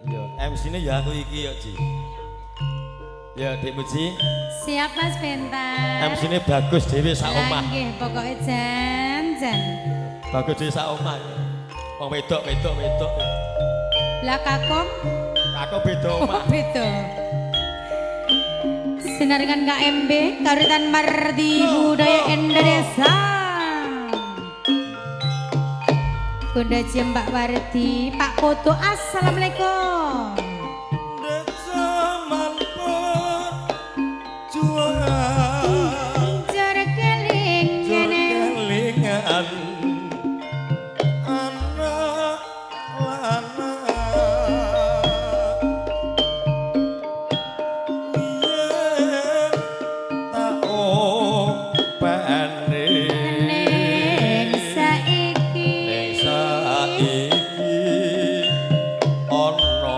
Iya, MC-ne ya aku iki ya, Ji. Ya, Dik Muji. Siap Mas Bentar. MC-ne bagus dhewe sak omah. Nggih, pokoke jan-jan. Bagus dhewe sak omah. Wong wedok wedok wedok. Lah kakung Aku beda omah. Oh, beda. Sinaringan KMB Karutan Mardi Budaya Indonesia. Bunda Mbak Wardi, Pak Koto, assalamualaikum. Jor kelingan. Kelingan anak lanang yen tak openi Ning saiki. Ning saiki ana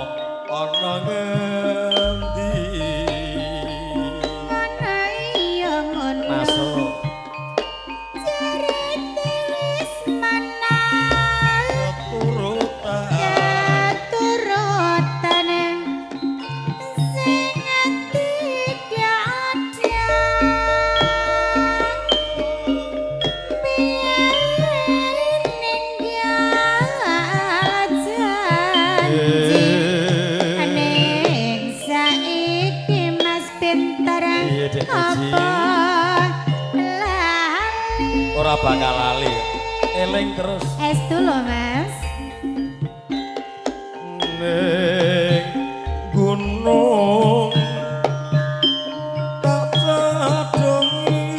ana ngendi Ngono iya ngono. Masuk. Cerite wis menang. Keturutan. Keturutane sing tidak ada. Biyen ninggal janji. Ning saiki Mas Pinter Iya, Dek Muji. apa lali? Ora bakal lali. Eling terus. Estu lho Mas. Ning gunung tak cadongi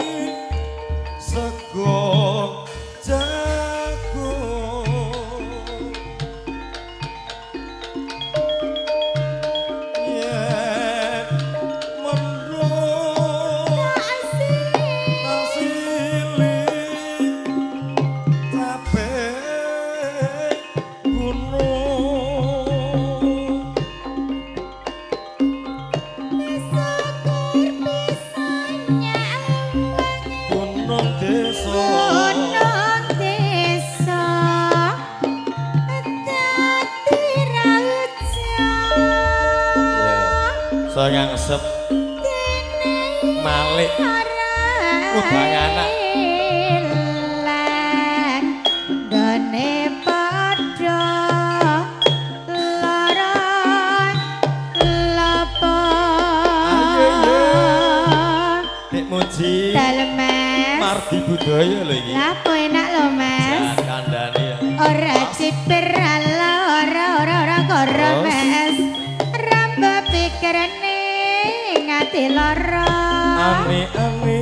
sego jagung yen mendung tak silih kabeh gunung. Syukur bisa nyawang Gunung desa. Gunung desa dadi raja. Saya ngangsep Dene Malik ora Udang anak. ilang gone padha lara lapa. Ayo, Dik Muji. Dalem Mas. Mardi budaya lho iki. Lah kok enak lho Mas. Jan kandhane ya. Ora cipir ala ora ora ora koro. Terus? Mas rambut pikirane ngati lara. Ani-ani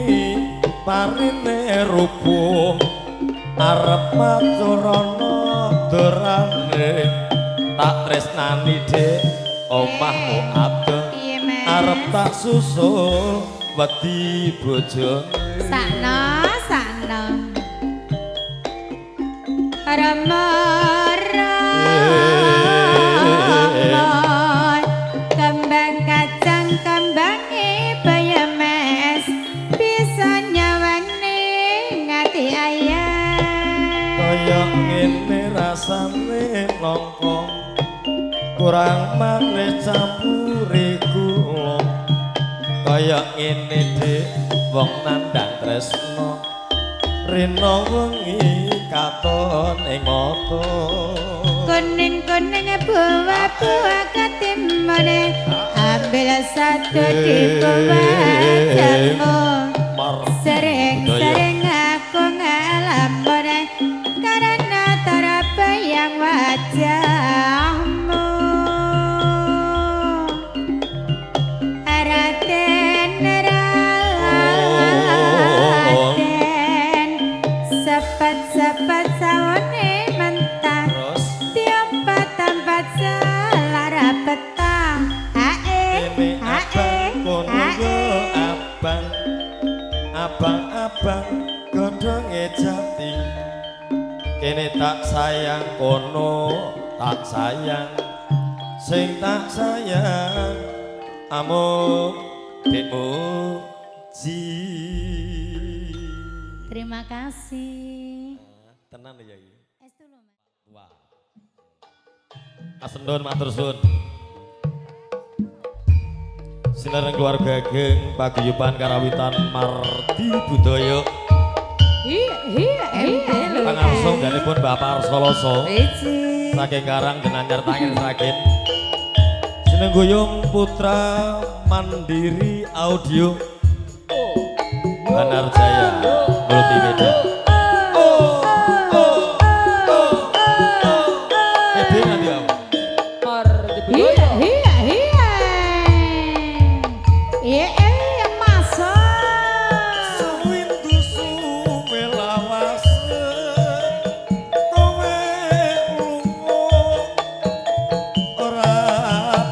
parine rubuh arep macurana dorane tak tresnani Dik omahmu adoh. Piye Mas? Arep tak susul wedi bojone. Sakno sakno Rama Rama kembang kacang kembange bayam Mas bisa nyawane ngati ayam. Kaya ngene rasane nangka kurang manis campure gula. Kaya ngene Dik wong nandhang tresna rina wengi katon ing mata. Kuning-kuning buah-buah ketimone ambil satu di wajahmu. Sering-sering aku ngalamone karena terbayang wajahmu. Raten raten sepet-sepet sawone mentah. Terus? Tiap selara petang hae. Kene Hae. Abang kono yo Hae. Abang abang abang godhonge jati kene tak sayang kono tak sayang sing tak sayang amung Dik Muji. Terima kasih. Tenan ya iki. Es dulu, Mas. Wah. Asendon matur suwun. Sinareng keluarga geng paguyuban Karawitan Mardi Budaya. Iya, iya, iya. Pangarsa ganipun Bapak Arsoloso. Wiji. Saking Karang Denanyar Tangin Sragen. Sinengguyung Putra Mandiri Audio Banar Jaya Multimedia. Oh, oh, oh, oh. Ede nanti aku. Iya, iya, iya. Iya, iya, masuk. Suwindu suwe lawase kowe lunga ora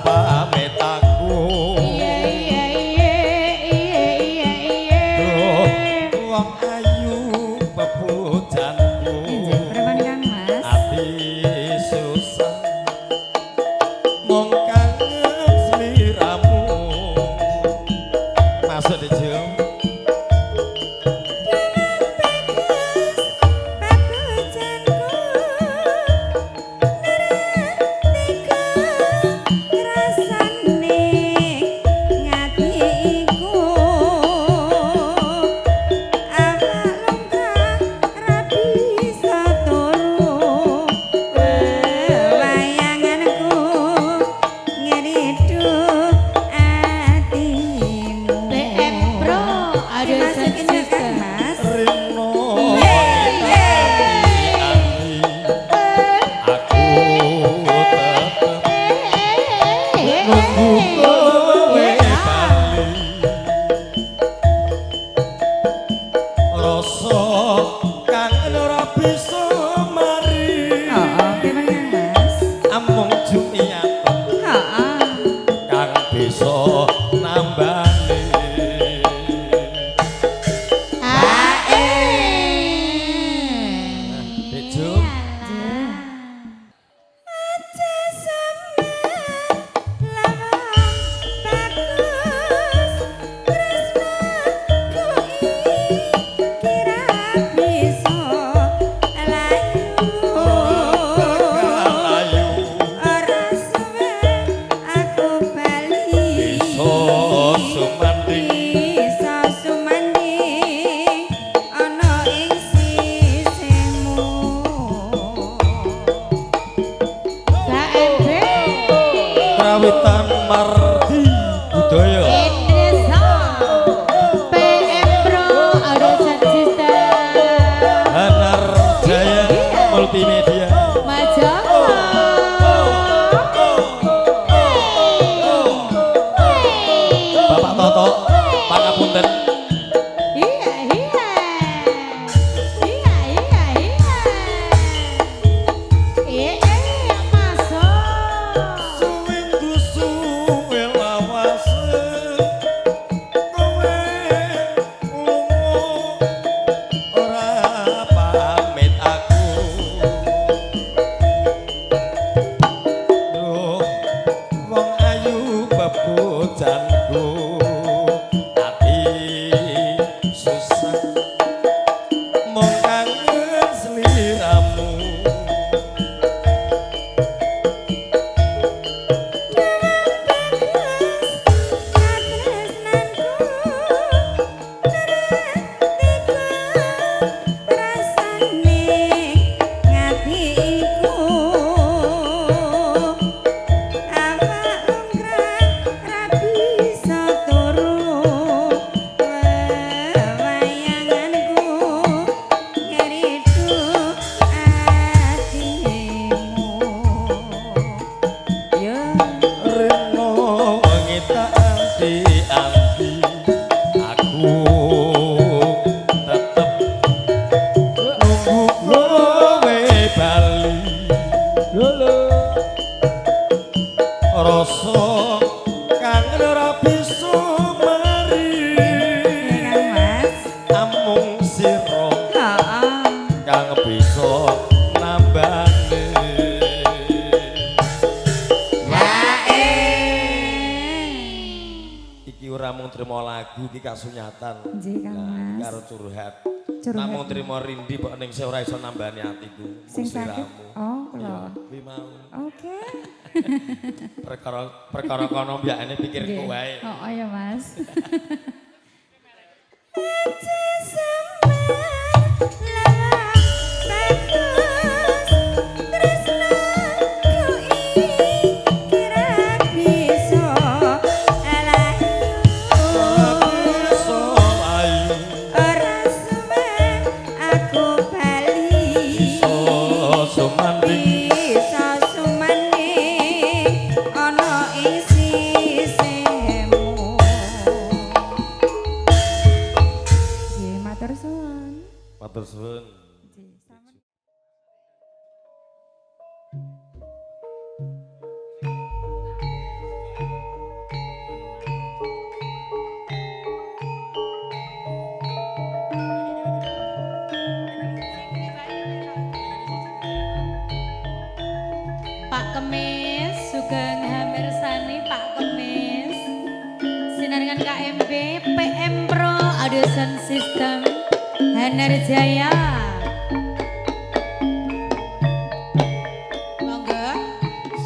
pamit aku. Iya, iya, iya, iya, iya, iya. Duh, wong ayu pepujanku. Injih, preman Kang Mas. Ati susah mung kangen sliramu. Masuk di Jum. Rasane ngati iku awak longgar ra bisa turu, wayanganku ngridu atimu. PM Pro ada Dimasukin ya Kang Mas. Rino Yeay. aku tetep nunggu kowe bali. Rasa kangen ora bisa mari. Heeh, pripun Kang Mas? Amung jumiaten kang bisa nambani. Ae. Dek Jum. Aja sampe lawang bagus tresnaku iki ra bisa layu. Ayu. Ora suwe aku bali. Bisa sumanding. Bisa sumanding ana ing sisihmu. KMB Krawitan Mardi Budaya. Indonesia PM Pro Audio Sound System. Hanar Jaya Multimedia. Majoko. Bapak Toto, pangapunten. Iya, iya. Iya, iya, iya. Iya, iya, masuk. Suwindu suwe lawase kowe lunga ora pamit aku. Duh, wong ayu pepujanku, ati susah mung kangen sliramu. Katresnanku tega rasane ngati iku awak longgrang ra bisa turu, wayanganku ngridu atimu yo. Reno wengi tak anti-anti aku tetep nunggu kowe bali. Rasa kangen ora bisa mari. Kang Mas. Amung sira Heeh. kang bisa nambani. Hae. Iki ora mung trimo lagu, iki kasunyatan. Nggih, Kang Nah, iki Mas. karo curhat. Curhat. Namung trimo rindi kok ning ora iso nambani atiku. Mung Sing sakit. sliramu. Oh, kula. Iya, kuwi mau. Oke. Perkara perkara kono mbakane pikirku wae. Oh, iya Mas. So ayu. Iso sumanding. Bisa sumanding ana ing sisihmu. Nggih, matur suwun. Matur suwun. Nggih, sampun. Pak Kemis, Sugeng Hamirsani Pak Kemis. Sinarengan KMB, PM Pro Audio Sound System Hanar Jaya. Monggo.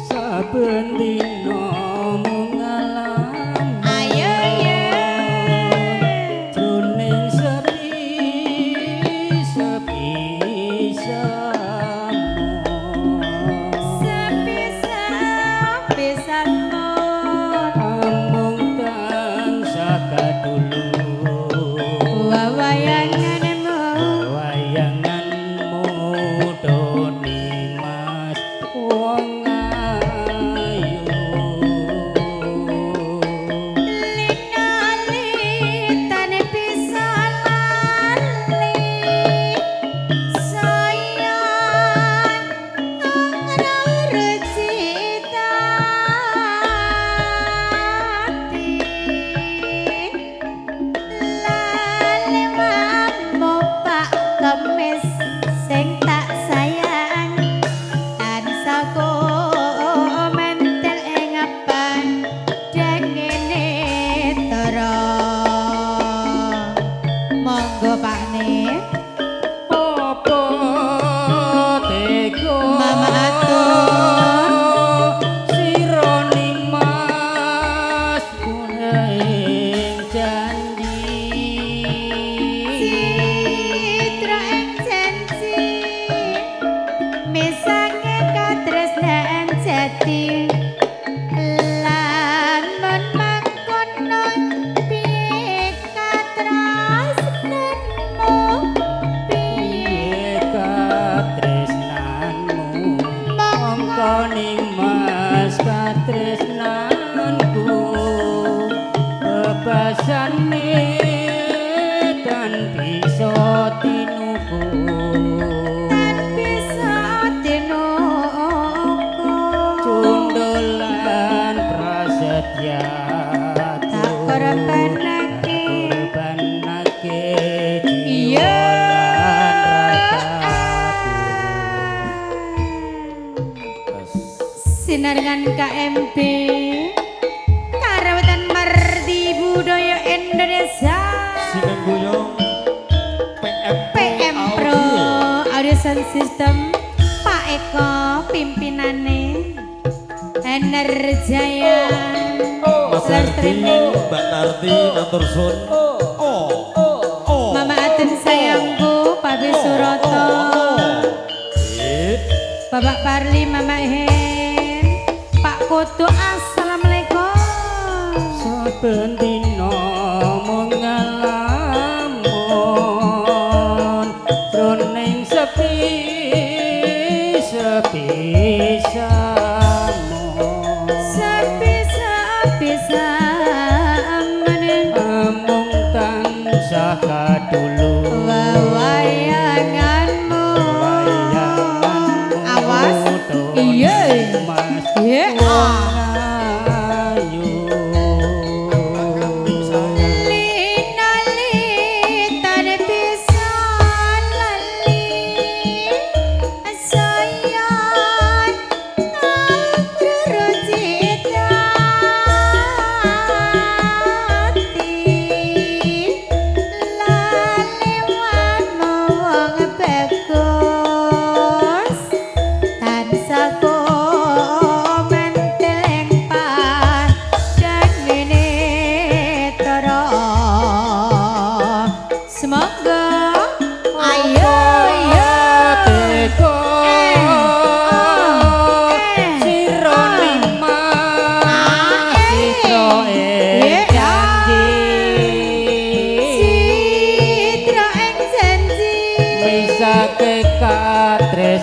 Saben dina mung ngalam Ayo ye. jroning sepi sepi samo. Sepi sepi sampun. Amung tansah kadulur Wawayanganmu. Wayanganmu doni mas wong ayu. Lina-litane bisa lali. Sayang ora cita ati. Lali mambo Pak Kemis sing tak sayang tansah mentel ing pandangene tara. Monggo Pak Ne. Apa tega Mama atur. Sira nimas ing janji. Citra ing janji mesake katresnan jati. Lamun mangkono piye katresnanmu piye Piye katresnanmu mongko nimas katresnanku bebasane tan bisa tinuku. Tan bisa tinuku. Cundolan prasetya Tak korbanake. Korbanake Iya. jiwa lan ragaku. Sinarengan KMB Karawitan Mardi Budaya Indonesia. Sinengguyung PM PM Pro Audio Sound System Pak Eko pimpinane Enerjaya. Mas Live Ardi, streaming. Mbak Narti, matur suwun. Oh. Oh. Mama Aten sayangku Papi Suroto. Eh, Bapak Parli, Mama Hen, Pak Koto, assalamualaikum. Saben dina mung ngalamun jroning sepi sepi samo. Sepi sepi samen. Amung tansah kadulur Wawayanganmu. Wayanganmu Awas. doni Iya. mas Iya. wong ayu. Lina litane bisa lali. Sayang aku cita ati. Lali wong bagus.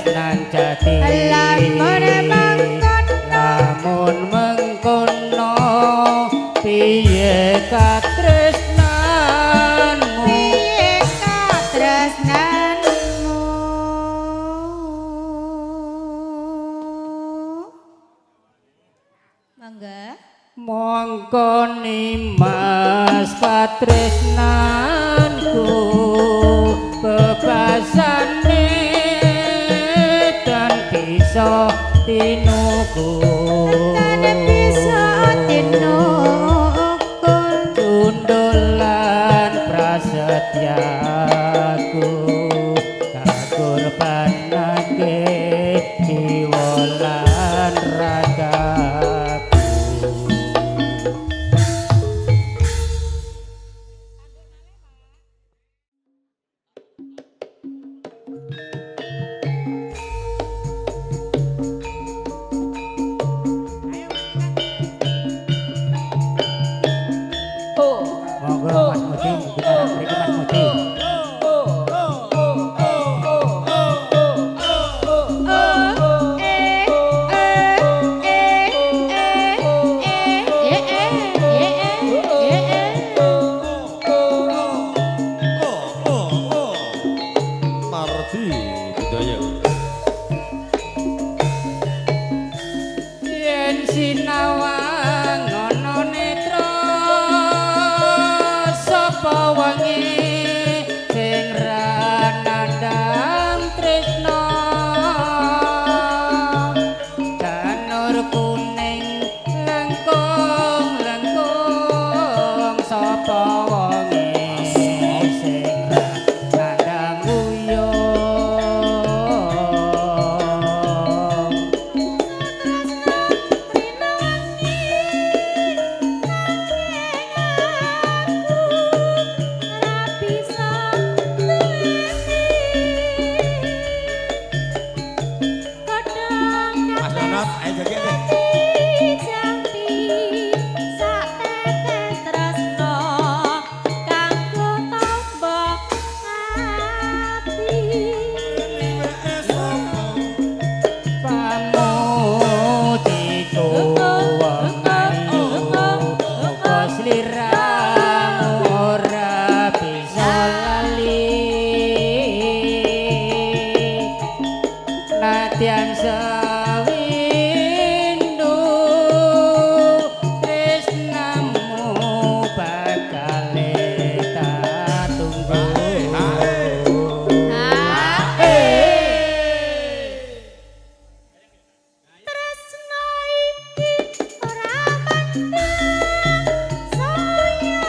katresnan jati. Lamun mengkono, lamun mengkono piye katresnanmu, piye katresnanmu. Mangga. Mongko nimas katresnanku bebasane dan bisa tinuku, Tan bisa tinuku, tundulan prasetyaku kakurbanake jiwa lan ragaku. Monggo Mas Mudi, binaran mriki Mas Mudi. Eh eh eh eh eh eh eh eh eh. Oh, oh, oh. Mardi budaya. Yen sinawang ana netra sapa wangi sing ra nandhang tresna, janur kuning lengkung lengkung sapa wonge sing ra nandhang uyung. Mas Nonot, ayo joget deh. Pamutiku wong ayu, muga sliramu ora bisa lali. Nadyan sewindu tresnamu bakal tak tunggu. Tresno iki ora mandheng, saya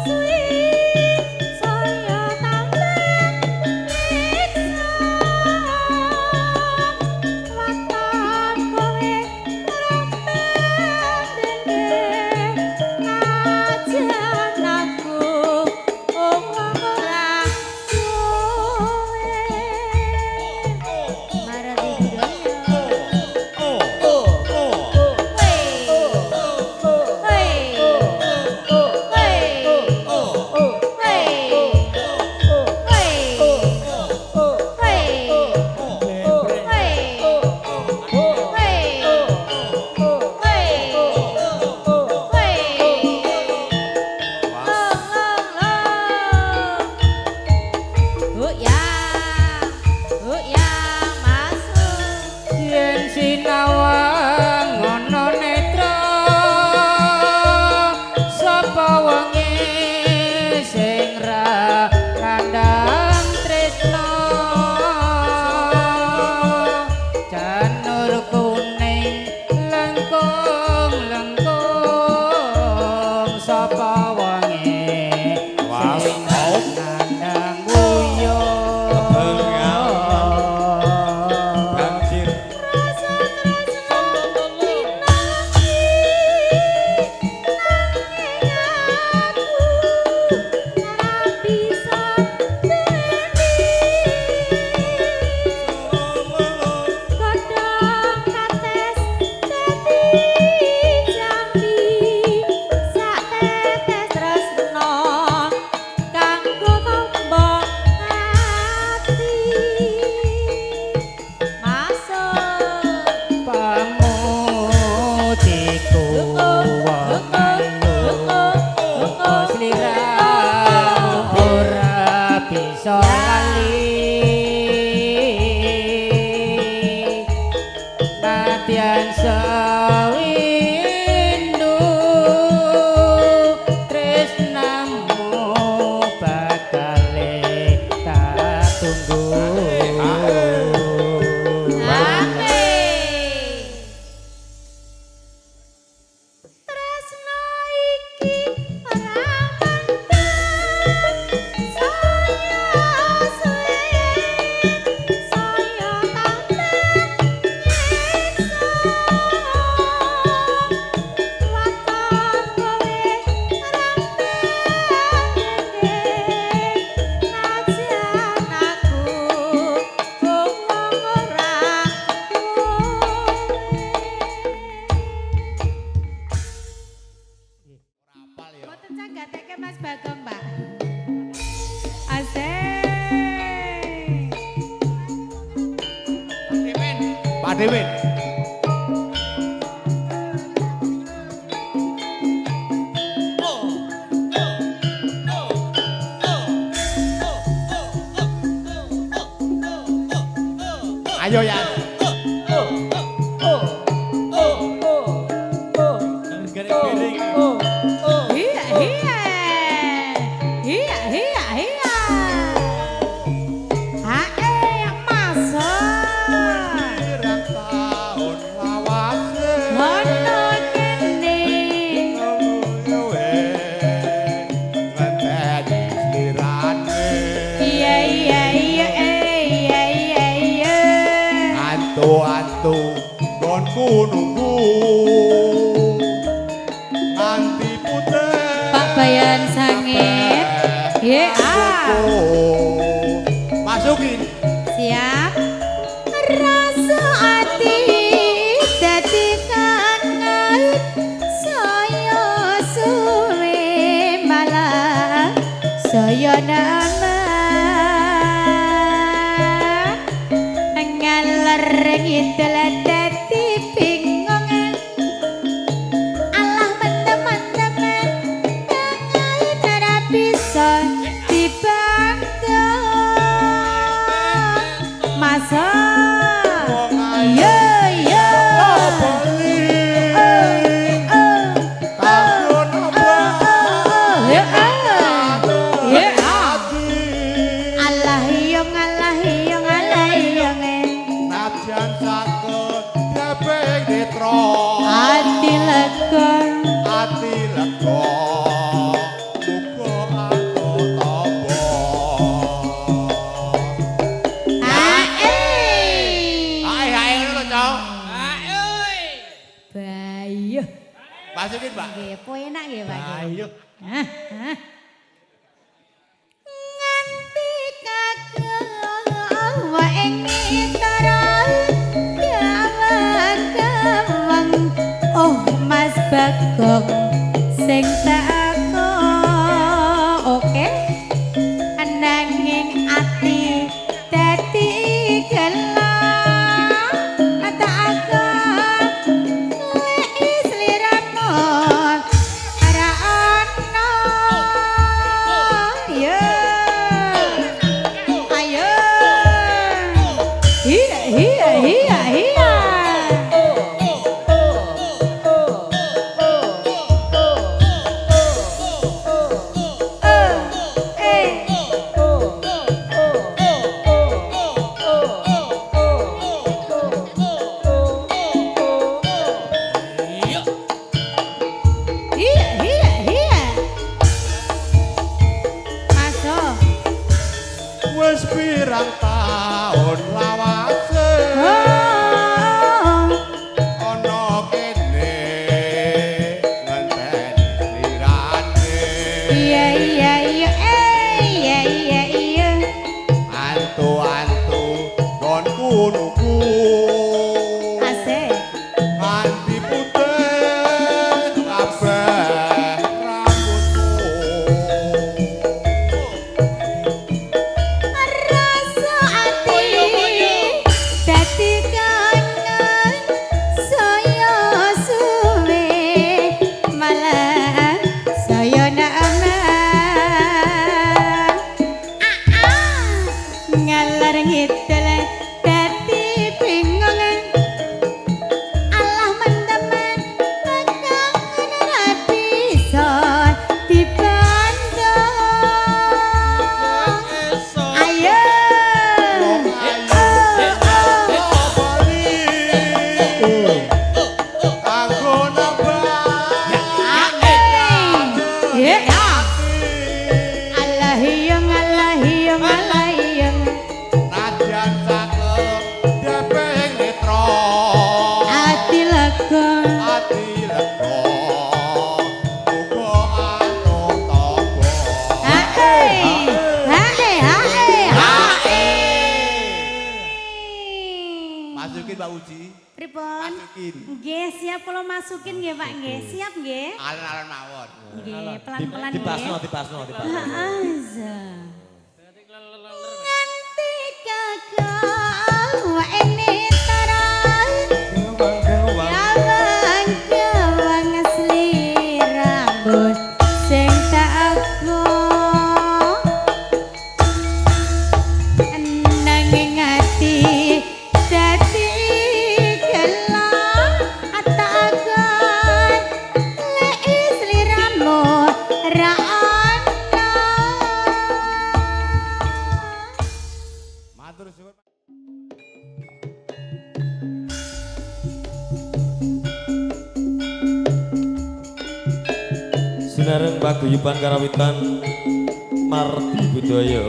suwi saya tambah nyiksa. Waton kowe ora pendenge ngajan aku ora kowe. Marati budaya. Oh, oh, oh. Hey, hey, hey, Oh, hey, hey, hey, hey, hey, hey, hey. Was. Long, long, long. Oh ya, oh ya, masuk. Yen sinawang ana netra sapa wonge sing ra nandhang tresna, janur kuning lengkung lengkung sapa wonge Was. sing ra nandhang uyung. Bengal. Banjir. Rasa tresno sawindu tresnamu bakale tak tunggu. Tresno iki ora pantes, saya suwe saya tambah nyiksa. Waton kowe rambet najan aku wong ora Mboten canggateke Mas Bagong, Pak. Asik. Pak Dewin. Ayo ya. Piring. Iya, iya. Iya, iya, iya. Hae, masuk. Pirang taun lawase. Ono kene. Kowe ngenteni slirane. Iya, iya, iya, iya, iya, iya. Antu-antu nggonku nunggu. Nganti putih. Pak Bayan Sangit. Ye, ah. Masukin. Siap. Rasa ati dadi kangen saya suwe malah saya nambah ngalor ngidul dadi bingung. Alah teman-teman kangen ora bisa dibantu. Masa Wong ayu yo yo bali. Takon apa? Yo yo. Alah yo ngalah yo ngalah yo nge. Najan saged deping netra. Ati lega. Ati lega. Muga aku tamba. Ae. Ae ae ngono lho, Cok. Bayo. Masukin, Pak. Nggih, po enak nggih, Pak. Ayo. Hah, hah. Nganti kagawa ing ngitara gawang-gawang. Oh Mas Bagong sing teko oke nanging ati dadi gelap tak lek sliramu ora ono. Yo ayo iya iya iya iya. Eh, iya iya iya. Masuk. Wis pirang taun lawase. Oh. Ana kene ngenteni slirane. Iya iya iya iya iya iya. Antu-antu nggonku nunggu. Asik. Nganti putih kabeh rambutku. Rasa ati dadi kangen saya suwe malah saya nambah. Ngalor ngidul dadi bingung. Alah Masukin Pak Uji. Pripun? Masukin. Nggih, siap kula masukin nggih Pak nggih. Siap nggih. Alon-alon mawon. Nggih, pelan-pelan Dipasno, nggih. dipasno, dipasno. Heeh. Nganti kakak ini tarang gawang gawang sliramu sing tak aku nanging ati dadi gelap takon lek sliramu ra ana. Matur suwun. Sinareng paguyuban karawitan Mardi Budaya.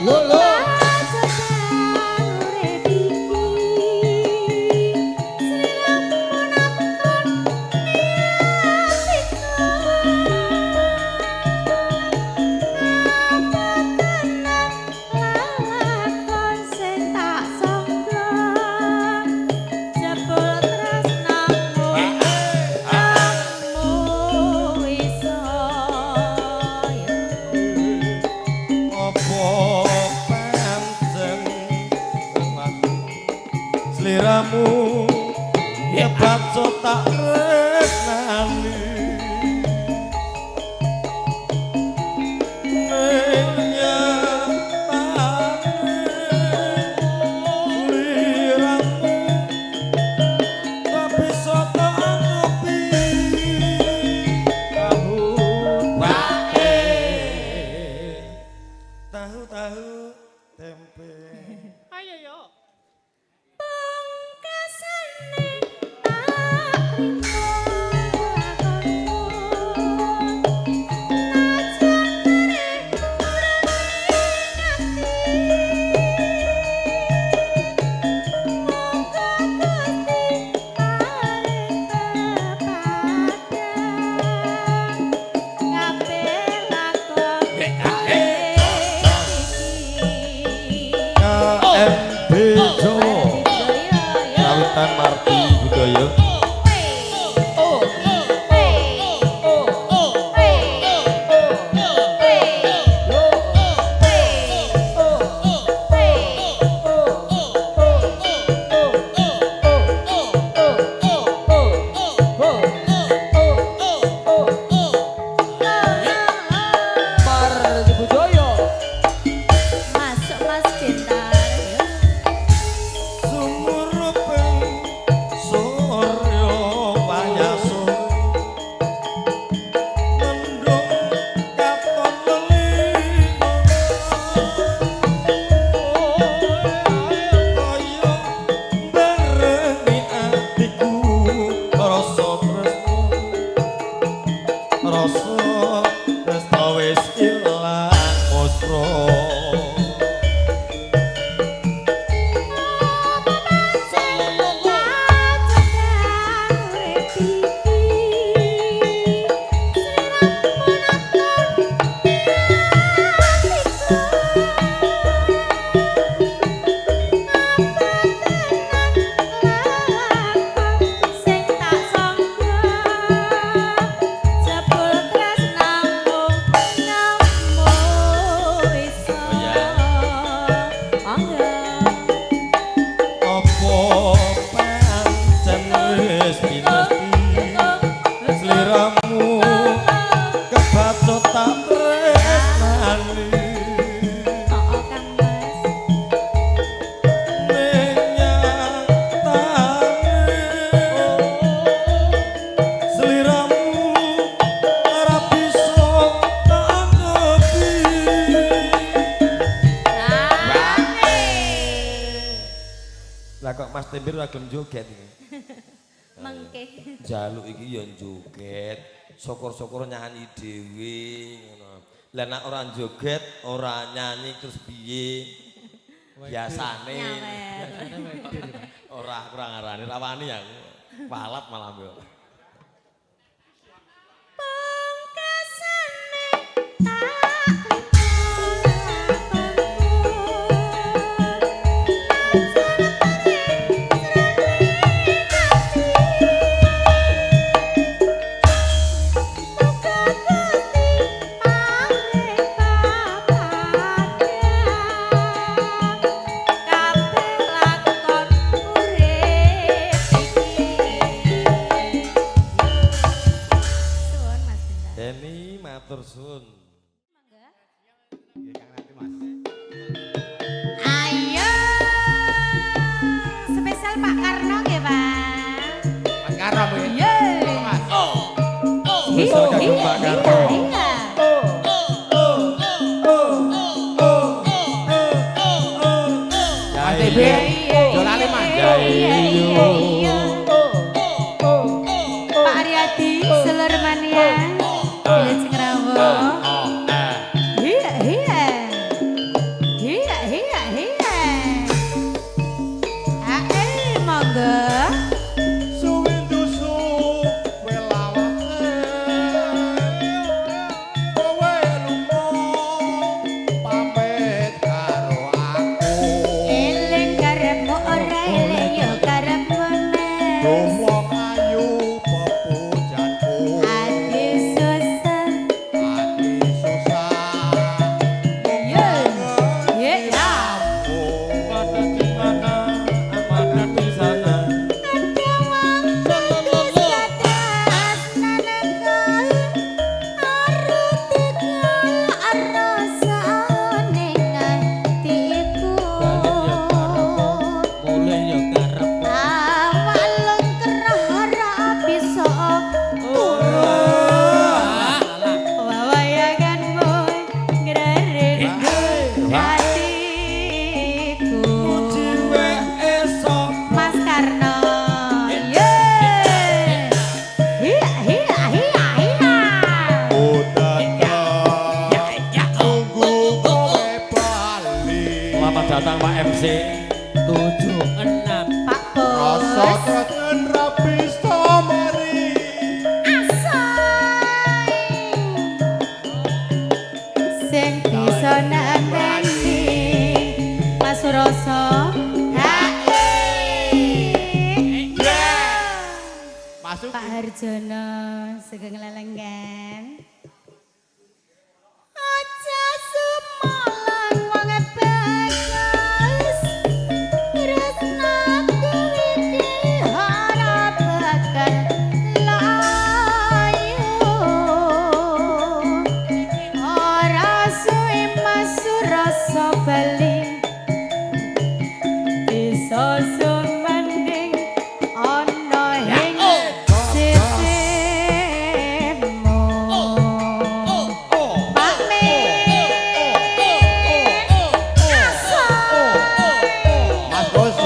Lho lho. Apa pancen sliramu kebaca tak tresnani ning nyatane sliramu tak bisa tak anggepi tahu wae tahu-tahu tempe. Ayo yo. KMB Jawa Kawitan Mardi Budaya. Mardi Budaya. Masuk Mas Bentar. Sumuruping surya wayasu mendung katon lelima kaya barengi atiku rasa tresno rasa tresno wis ilang musra. Sing tak sangka jebul tresnamu. Sliramu kebacut tak tresnani. Oh, Kang Mas. Ning nyatane sliramu ora bisa tak anggepi. Lah kok Mas Tembir ora gelem joget iki? Mengke. Jaluk iki ya joget, syukur-syukur nyanyi dhewe ngono. Lah nek ora joget, ora nyanyi terus piye? Biasane. Nyawer. Ora kurang arane, ra wani aku. Walap malah yo. Pungkasane tak Kabeh lakon urip iki. Suwun Mas Bintang. Deni matur suwun. Nggih Kang Rati Mas. Ayo. Spesial Pak Karno nggih, Pak. Mas Karno nggih. Iya. Mas. Spesial kagem Pak Karno. Iya. Mas Tembir. Yo lali Mas. Iya, iya, iya. Pak Aryadi, seluruh mania. Wilujeng rawuh. Iya, iya. Iya, iya, iya. Ah, monggo. Suwindu suwe lawase kowe lunga pamit karo aku. Eling karepmu ora eling yo karepmu Mas. Duh wong ayu pepujanku. Ati susah. Ati susah. Ye. Ye. Ada di mana, ada di sana. Ada wong bagus kadas nanaka arusane atiku. Mulih ya karep. Awak lengkerah ora bisa turu. Wawayanganmu ngrerindu hatiku. Jiwe esok. Mas Karno. Ye. Iya, iya, iya, iya. Ku tetep nunggu kowe bali. Selamat datang Pak MC. 7 6. Pak Bos. Rasa kangen ra bisa mari. Asai. Sing bisa nanteni Mas Suroso. Hae. Masuk. Pak Harjono sugeng lelenggan. Aja sumalang wong bagus. Tresnaku iki ora bakal layu. Ora suwe Mas Suroso bali. Bisa sumanding ana ing sisihmu. Pak Min. Asai. Mas Bos.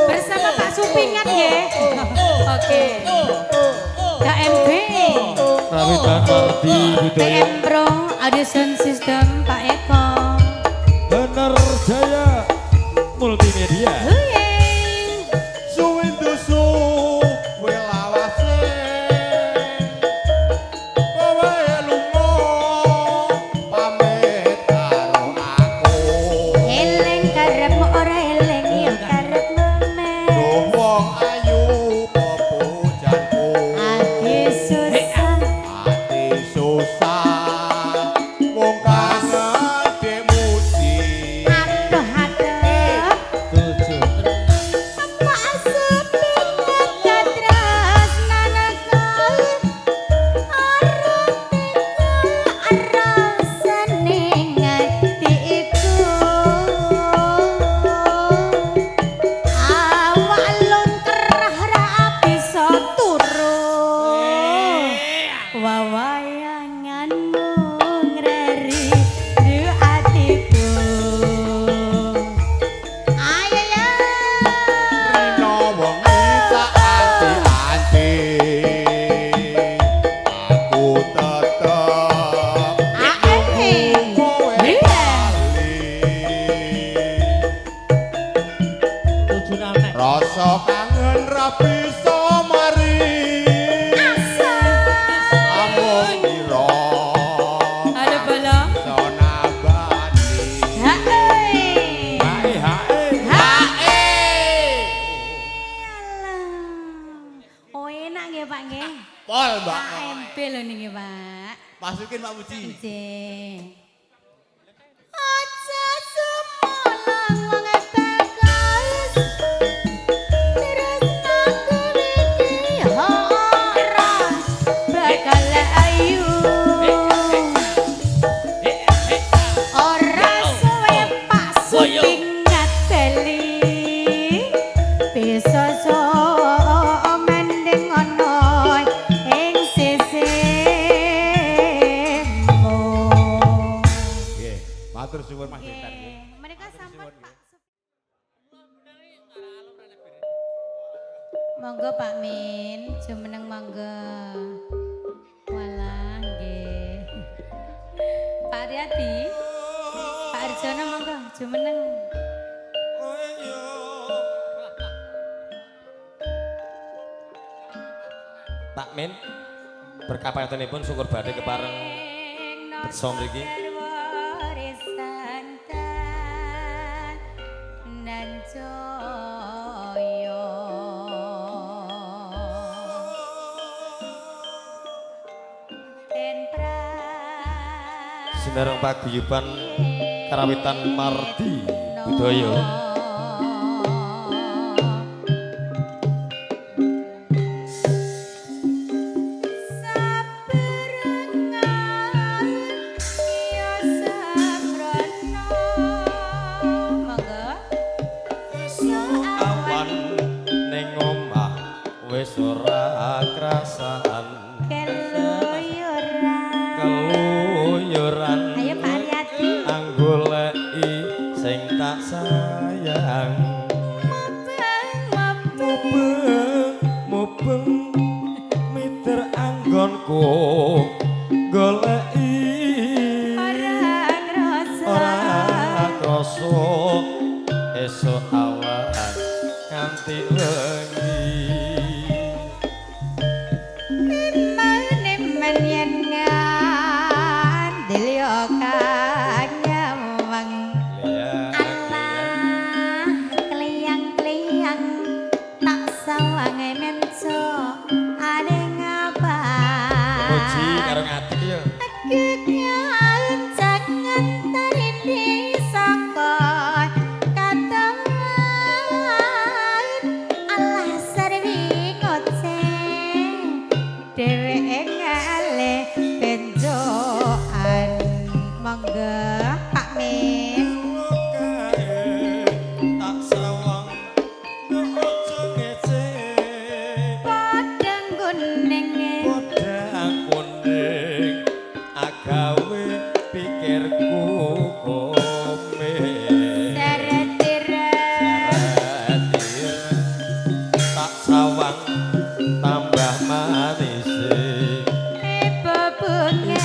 Bersama Pak Supingan ya. Oke. KMB. Rawitan Mardi Budaya. PM Pro Audio Sound System Pak Eko. Bener Jaya Multimedia. Huye. Suwindu suwe lawase kowe lunga pamit karo aku. Eling karepmu ora eling ya karepmu Mas. Duh wong ayu pepujanku. Ati susah. Ati susah mung kangen demuji. Aduh aduh. Rasa kangen ra bisa mari. Amung ira. Halo bolo. Iso nambani. Hae. Hae hae. Hae. Alah. Oh enak nggih Pak nggih. Pol, Mbak. AMB lho niki Pak. Masukin Pak Muji. Nggih. Aja sumelang wong bagas. Tresnaku iki ora bakal ayu. Ora suwe Pak Suping ngateli. Bisa so mending ana ing sisimu. Nggih, matur suwun Mas Bintan nggih. Mereka sampun Pak. Monggo Pak Min, jumeneng monggo. Walah nggih. Pak Riyadi, Pak Arjono monggo jumeneng. Pak Min berkapayatanipun syukur badhe kepareng beksa mriki. Warisan nan jaya. Den Sinareng paguyuban Karawitan Mardi Budaya. Saperengan ya semrono. Monggo. Awan ning omah wis ora krasan. Keluyuran. Keluyuran. Ayo Pak Aryadi. Anggoleki sing tak sayang. Mubeng, mubeng. Mubeng miter anggonku goleki Ora krasa. Ora krasa esuk awan nganti wengi. Eman-eman yen ngandel yo kang nyawang. Alah, kliyang-kliyang tak sawange menco ade ngapa. Muji karo ngadeg ya. Kekancangan tarine saka katon. Alah sarwi ngoceh dheweke ngalih benjoan. Monggo Pak Min. Tak sawang ojo ngece. Padang kuning. Podang kuning agawe pikirku kome. Seretire. Tak sawang tambah manis. Bebunge.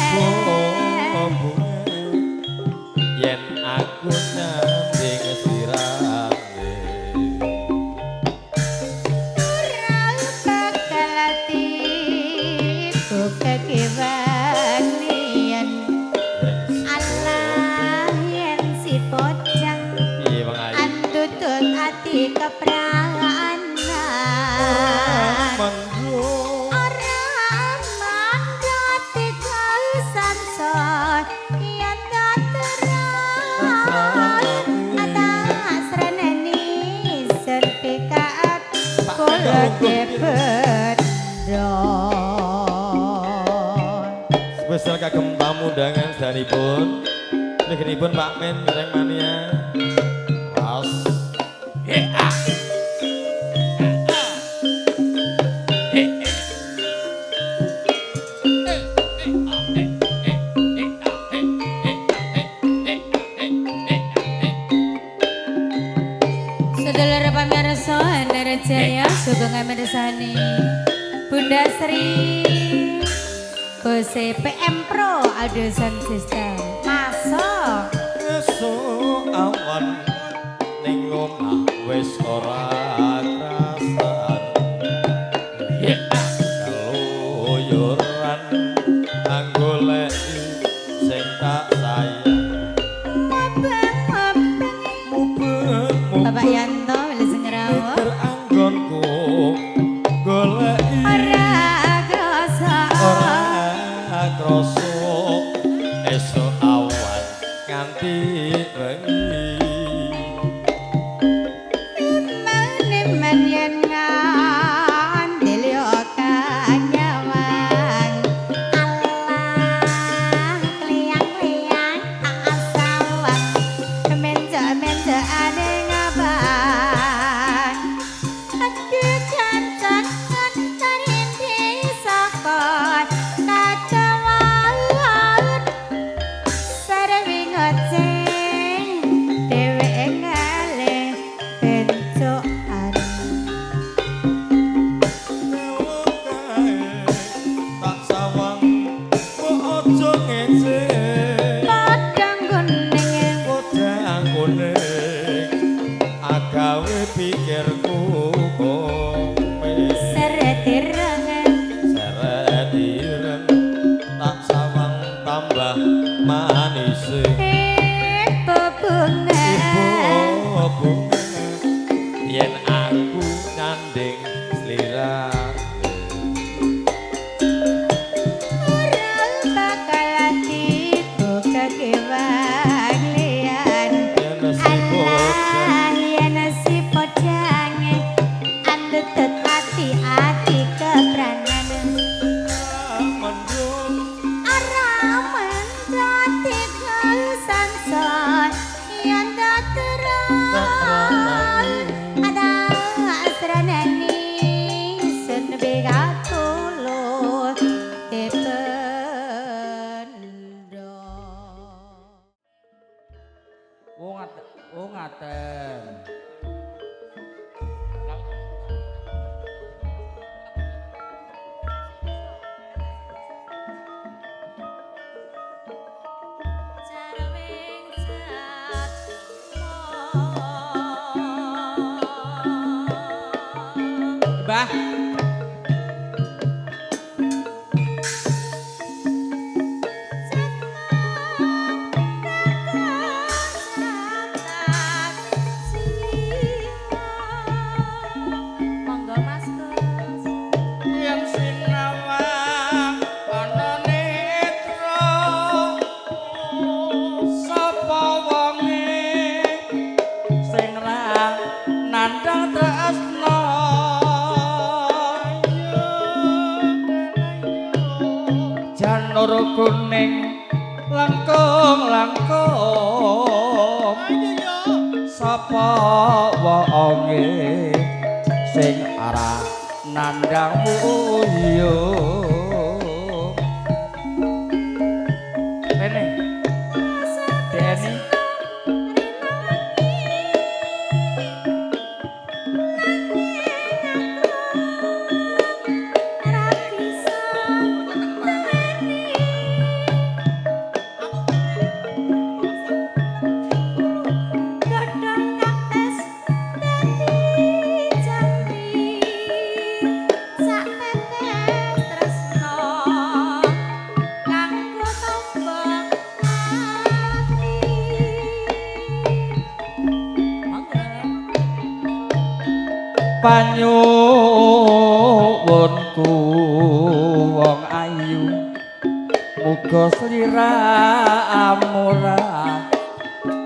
Yen aku nyanding sirane. Ora bakal atiku kekiwan liyan. Alah yen si pocang Piye wong ayu? andutut ati kepranan. Mendung. Ora mandhat samson yen terang atas reneni sertifikat kula dependon. Spesial kagem tamu undangan sedanipun. Negerinipun Pak Men Gareng Mania. Was. Sedulur pamirsa Handara Jaya sugeng mirsani Bunda Sri Bose PM Pro Audio Sound System. Masuk. Esuk awan ning omah wis ora Bapak Yanto wilujeng rawuh. Mitir anggonku goleki Ora krasa. Ora krasa esuk awan nganti wengi. Eman-eman yen ngandel yo kanyawang. Allah kliyang-kliyang tak sawang. Menjo-menjoane ngabang. Aduh kancan ngantarin saka kacawan. Sarwi ngoceng dheweke ngalih bencokan. Tak sawang kok aja ngece. Padang kuning Podang kuning agawe pikirku kome. Seret ireng. Seret ireng tak sawang tambah manise. Ibu bunga. Ibu bunga yen aku nyanding sliramu. Ora bakal dibuka wang liyan. Yen si podang. Allah yen si podange andutut ati-ati kepranan. Mendung. Ora mendot samson yen terang ada asranani sun begatulu tependo. Oh ngaten. Oh ngaten. Jarwing jatmo. Mbah. Monggo Mas Gus. Yen sinawang ana netra sapa wonge sing ra nandhang tresna. Janur kuning langkung-langkung sapa wonge sing ora nandhang puyuh. Rene. Deni. Godhong kaktes dadi jambi sak tetes tresno kanggo tombo ati. Monggo. Panyuwunku wong ayu muga sliramu ora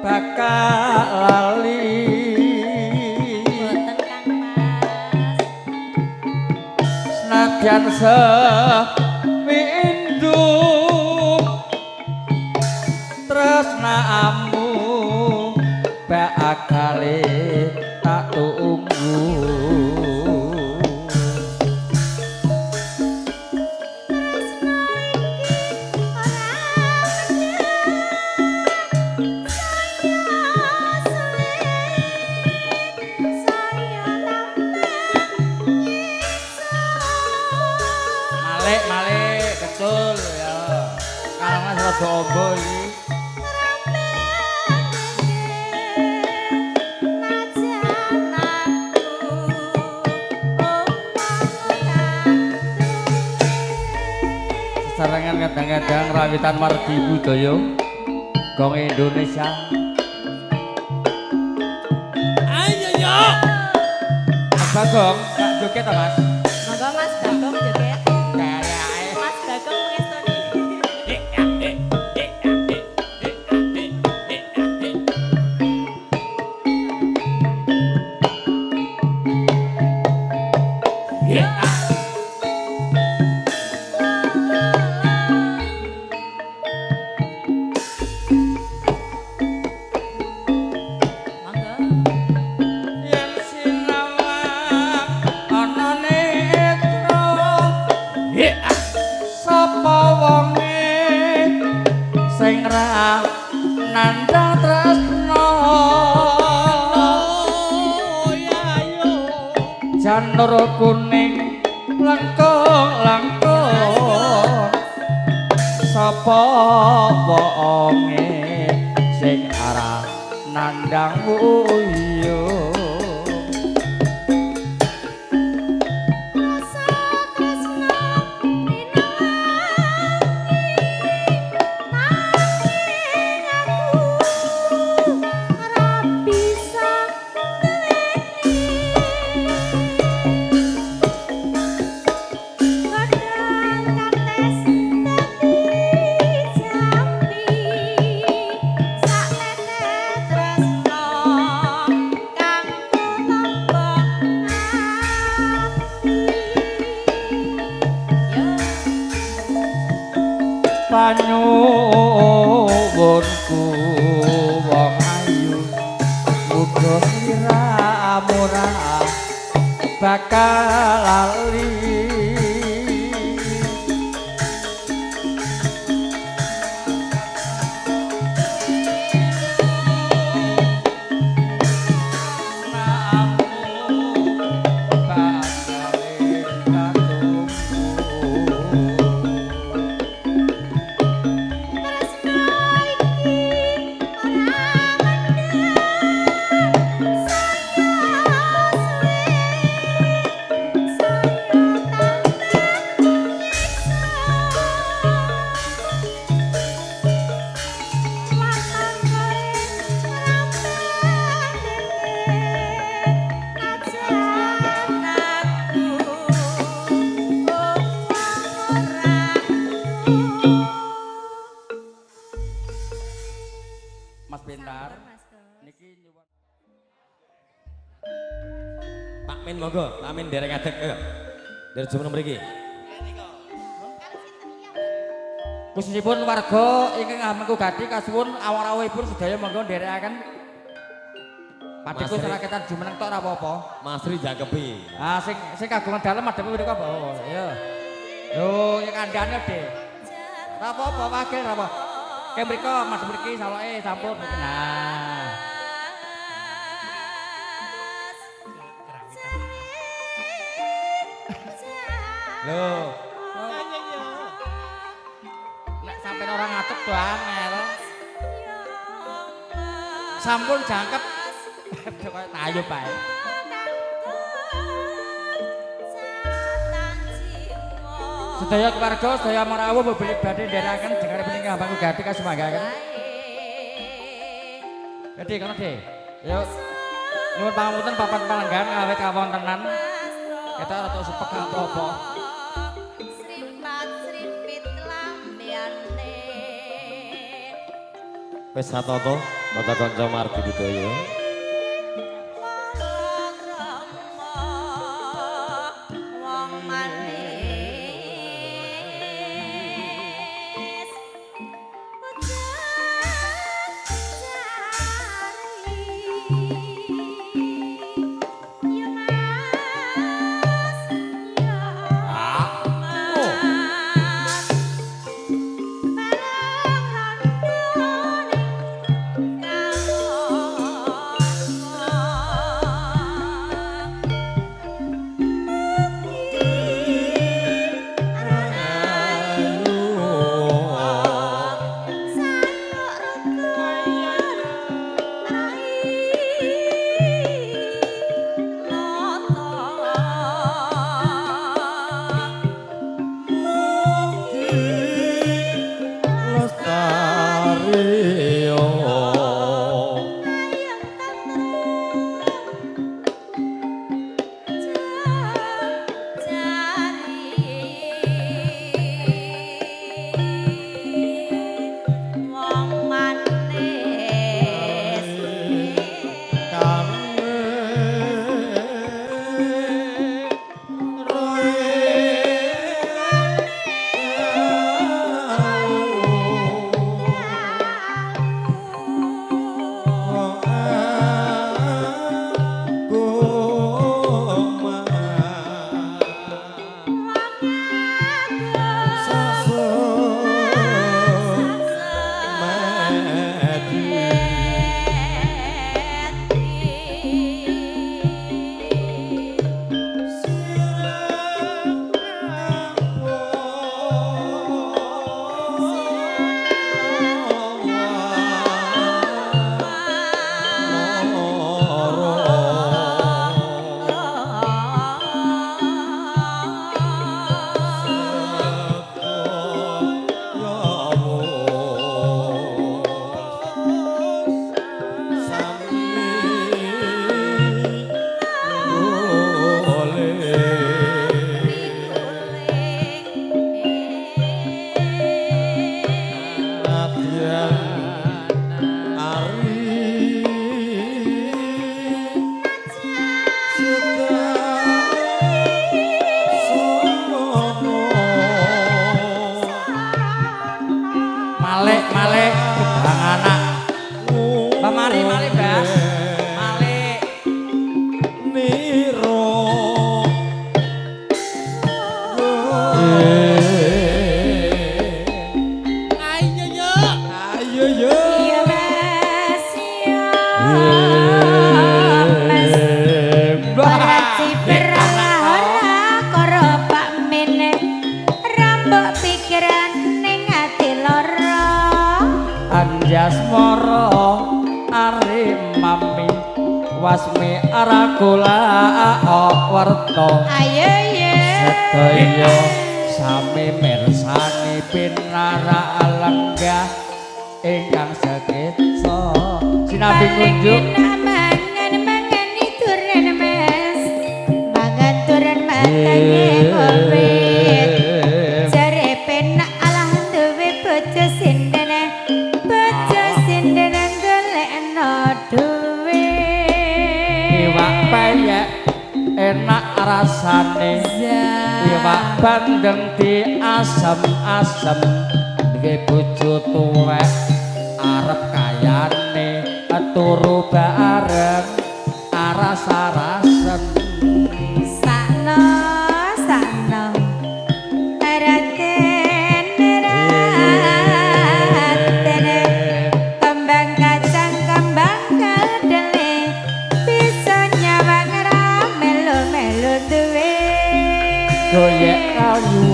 bakal lali. Boten Kang Mas. Senadyan sepi indung tresnamu bakale tak tunggu. Malik malik kecul ya. Kalangan rada ombo iki. Sesarengan kadang-kadang rawitan margi budaya gong Indonesia. Ayo. Bagong, Kak joget ta Mas? Monggo Mas Bagong joget. Kayake. Mas Bagong mengestoni. Monggo. Yen sinawang ana netra. Sapa wonge sing ra nandhang tresna? Janur kuning lengkung-lengkung. Sapa wonge sing ora nandhang wuyung? Rasa tresno rinawati nanging aku ora bisa duweni. Godhong kates dadi jampi sak tete tresno kang tumba ati. Panyuwunku wong ayu, muga sliramu ora bakal lali. Tresno iki ora mendem, saya suwe saya tambah nyiksa. Waton kowe ora bandinge najan aku wong ora. Mas Pintar Mas Gun. niki nyuwun Pak Min monggo, Pak Min derek ngadeg ayo. Derek jumeneng mriki. Khususipun warga ingkang ngamengku gati kasuwun awak-awakipun sedaya monggo nderekaken. Padheku Mas Ri. seraketan jumeneng tok ora apa-apa. Mas Ri jangkepi. Ah sing sing kagungan dalem madhepe mriku apa? Ayo. Lho, ya kandhane, Dik. Ora apa-apa wakil ora apa. Ke mriko Mas mriki saloke sampun. Nah. Lho. Nek sampeyan ora ngadeg do angel. Sampun jangkep. Kaya tayub ae. Sedaya keluarga, sedaya marawuh mobil badhe nderekaken jengare punika Bangku Gati kasumanggaaken. Jadi kono Dik. Yo. Nyuwun pangapunten papan palenggan awit kawontenan. Kita rada supek apa-apa. Sripat sripit lambeane. Wis satoto kanca-kanca margi budaya. Wong manis ya Mas, ya Mas, bareng rondo ning kamar. kula warta. Ayo ye. Sedaya sami mirsani pinarak lenggah ingkang seketsa sinambi kunjuk mangan mangan turen mas mangan turen matane kowe jare penak alah duwe bojo sindene bojo sindene golekno duwe iwak peyek enak rasane iwak bandeng diasem-asem duwe bojo tuwek arep kayane turu bareng aras-arasen sakno sakno raten raten kembang kacang kembang kedele bisa nyawang ra melu-melu duwe goyek kayu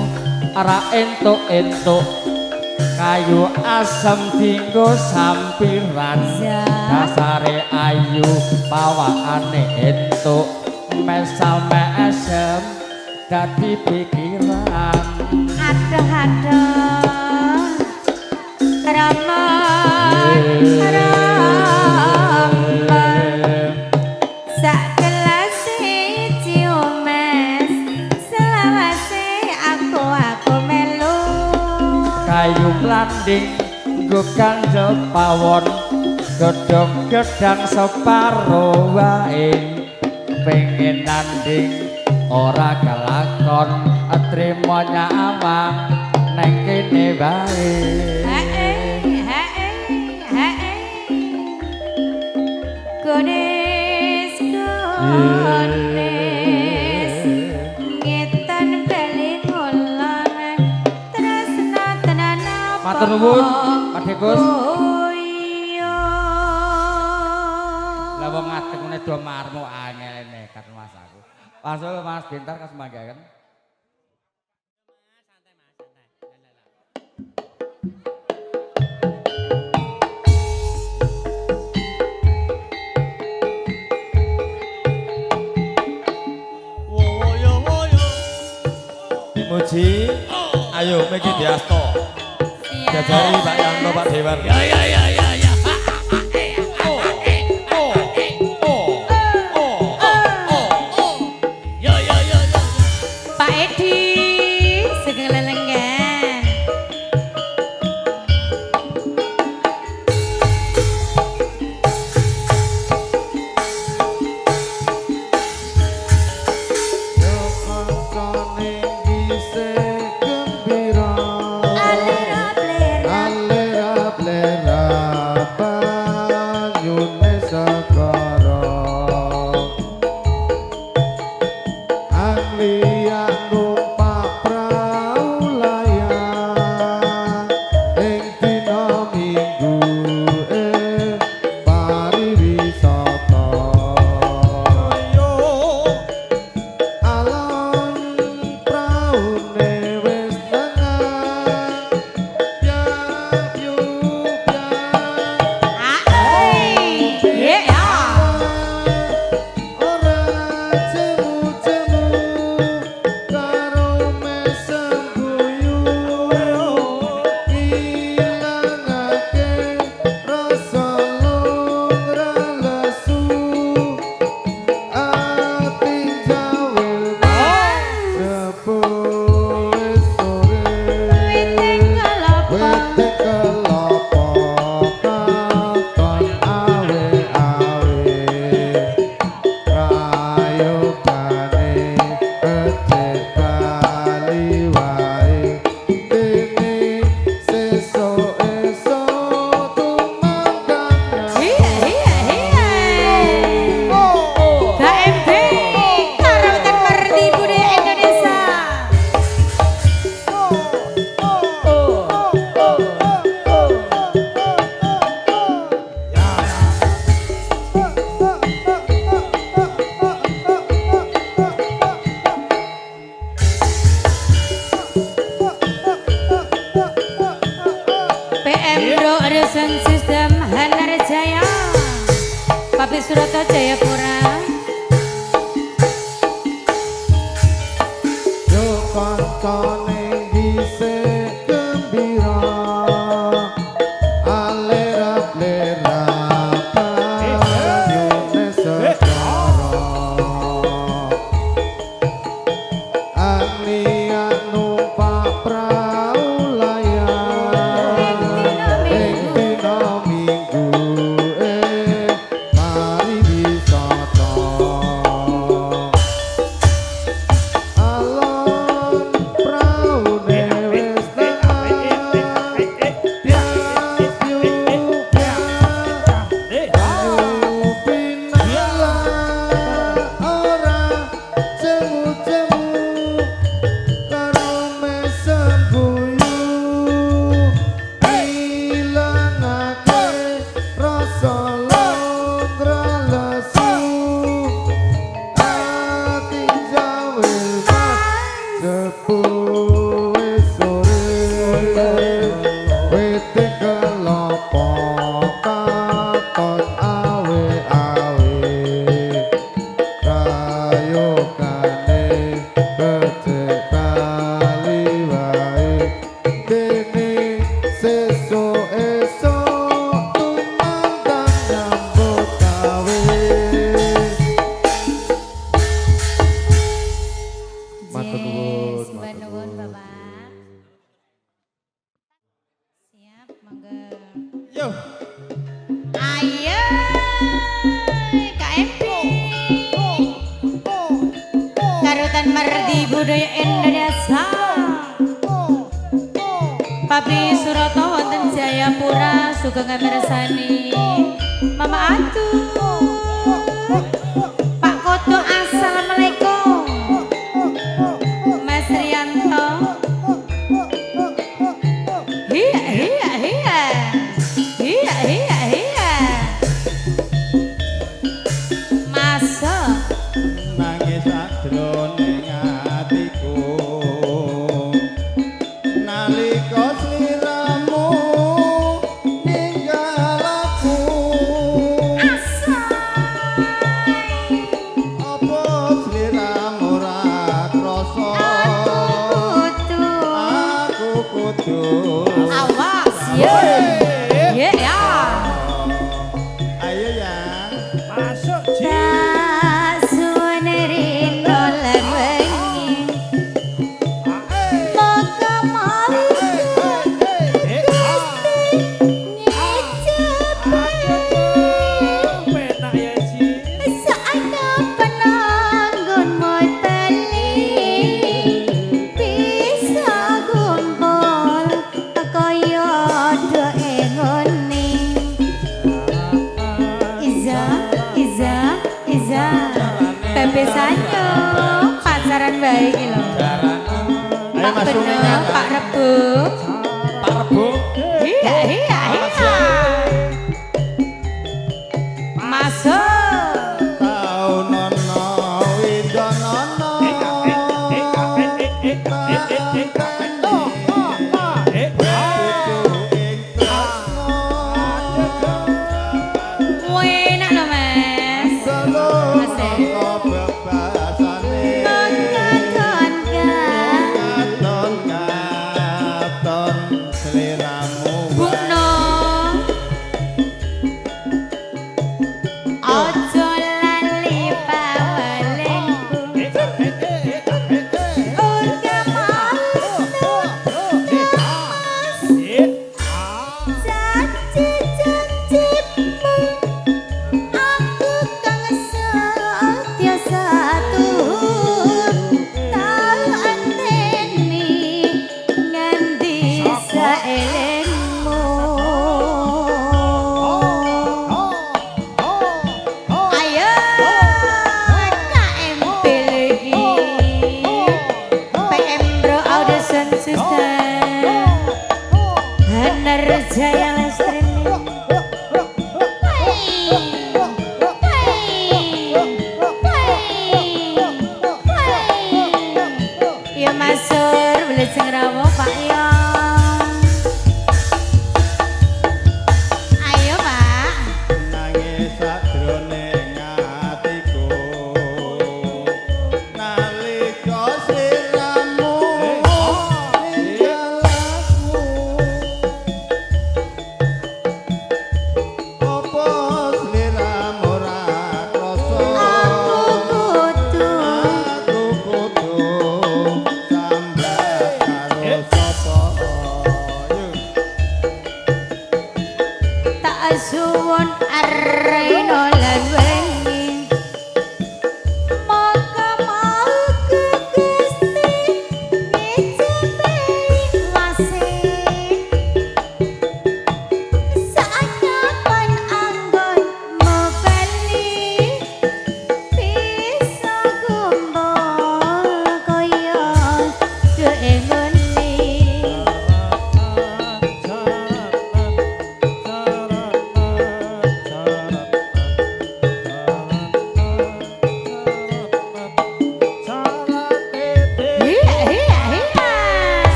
ora entuk-entuk kayu asem dinggo sampiran dasare ayu pawakane entuk mesam-mesem dadi pikiran aduh aduh rama rama sak kelas siji mas selawase aku melu kayu mlanding nggo kandel pawon godhong gedang separo wae pengen nanding ora kelakon trimo nyawang neng kene wae. Gones gones ngetan bali ngulon tresna tenan apa Matur nuwun Pak Dekus. Iya. Lah wong ngadeg ngene do marmo angel nekat Mas aku. Langsung Mas Bintar kasmanggaken. Dimuji. Ayo miki diasto. Jajari Pak Yanto Pak Dewan. Ya ya ya ya ya. Ya ya ya ya. Pak Edi sugeng lelenggan. Yo kancane dhisik gembira. Alera plera Alera plera. Budaya Indonesia. Papi Suroto wonten Jayapura sugeng mirsani. Mama Atu. Pak Koto assalamualaikum. Mas Rianto. Iya iya iya. Iya iya iya. Masuk. Nangis sajroning atiku nalika sliramu ninggal aku. Apa sliramu ora krasa? Kudu. Aku kudu. Awas ya. Ya ya. Ayo ya. Masuk Ji. Tak suwene rino lan wengi. Maka mawi Penak ya Ji. Saatnya penanggun bali bisa gumpul kaya do engoni. Iza, Iza, Iza, Pepe Sanyo, pacaran baik lho. Ayo Pak Mas Beno, Sumengan. Pak Rebo. Pak Rebo. Iya, iya, iya. Masuk. Taun ana windonono. Kudu ing tresno. Enak lho, Mas. Selo Mas, eh. saka bebasane. Katon Katon katon sliramu. Bu Nong.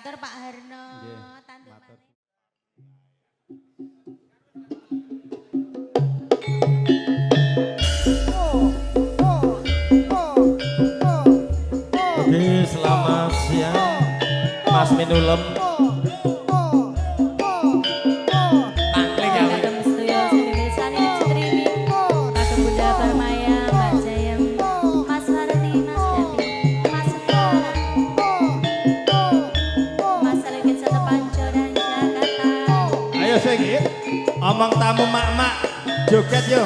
Katur Pak Harno. Nggih. Tandur Matur. malih. Oke, selamat siang Mas Minulem. Tangkling ya. Kagem sedaya sing mirsani streaming. Kagem Bunda Parmaya, Mbak Jayem, Mas Warti, Mas Davi, Mas Seto, Mas Alengit Satu Pancoran Jakarta. Ayo sing omong tamu mak-mak joget yo.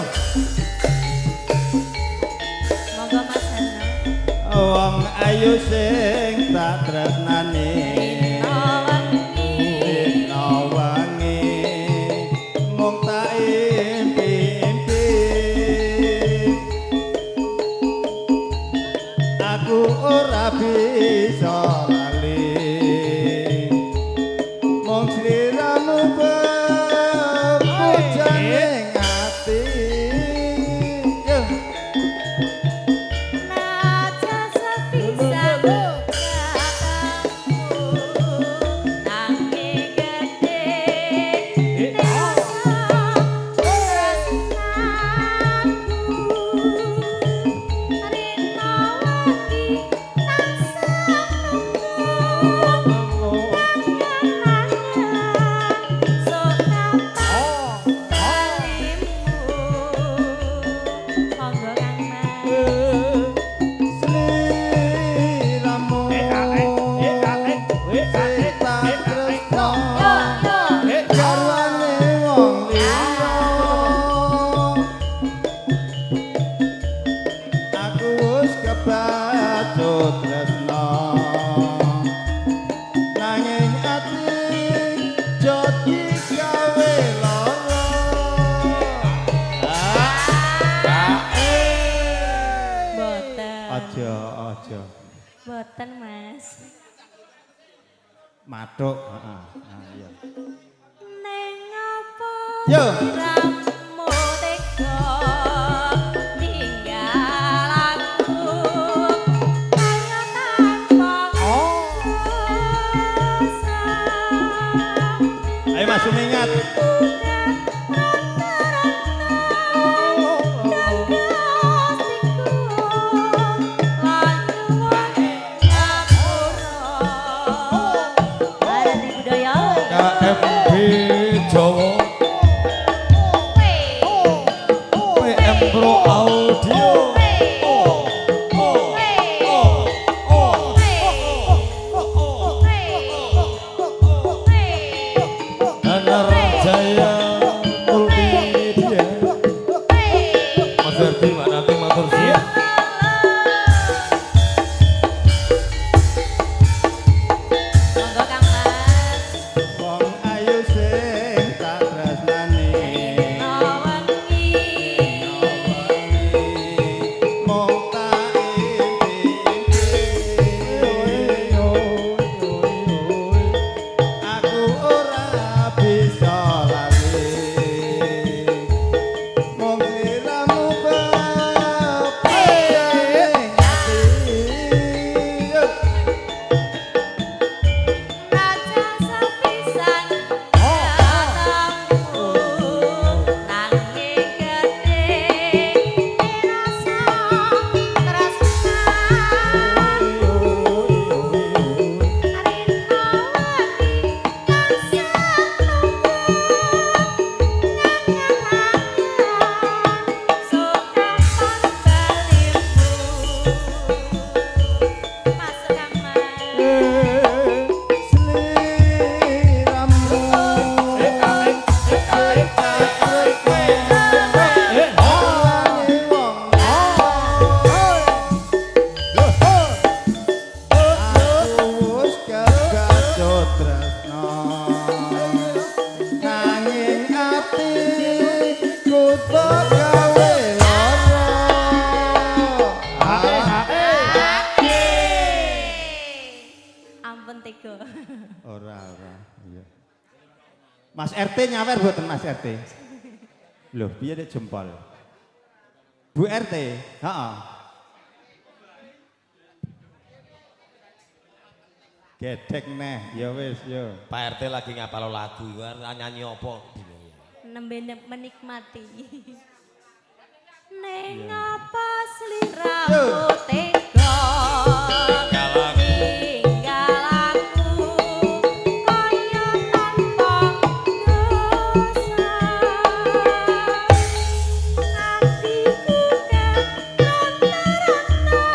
Monggo Mas Harno. Wong ayu sing tak tresnani. Rino wengi. Dina wangi mung tak impi-impi. Aku ora bisa lali. Mung sliramu bebujane ati. Yo. Najan sepisan ketemu nanging gedhe rasa tresnaku rino wengi tansah nunggu angan-angan sok kapan balimu. Monggo Kang Mas. Sliramu sing tak tresno Yo yo. garwane wong liya. Aku wis kebacut tresno nanging ati jati gawe lara. Boten. Aja aja Boten, Mas. mathuk heeh. Nah, iya. Neng apa Yo. sliramu tega ninggal aku kaya tanpa rasa. Ayo Mas Sumingat. KMB Jawa PM Pro Audio. Oh, oh, oh, oh. Anar Jaya Multimedia. Mas Ferdi, Mbak Nati matur suwun. Monggo Kang Mas. Wong ayu sing tak tresnani. Wengi. Mung tak impi-impi. Aku ora bisa lali. Mung sliramu bebujane ati. Raja sepisan ketemu nanging gedhe rasa tresnaku rino wengi tansah nunggu ngangan-angan sok kapan balimu. Masuk Kang Mas. Sliramu sing tak tresnani wong Aku wis kebacut tresno nanging ati kudu gawe lara. Ampun tega. Ora ora iya. Mas RT nyawer mboten Mas RT? Loh, piye nek jempol? Bu RT, heeh. Gedek neh, ya wis yo. Pak RT lagi ngapalo lagu, iku arep nyanyi apa? Bingung ya. Nembe menikmati. Neng apa sliramu tega Tinggal aku. tinggal aku kaya tanpa dosa, atiku keronta-ronta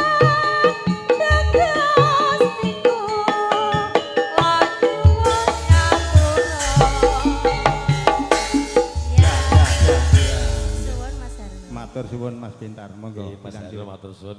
dados tiku laku ngapura. Ya, suwun Mas Harno. Matur suwun Mas Bintar, monggo. Nggih, Mas dilanjut. Harno matur suwun.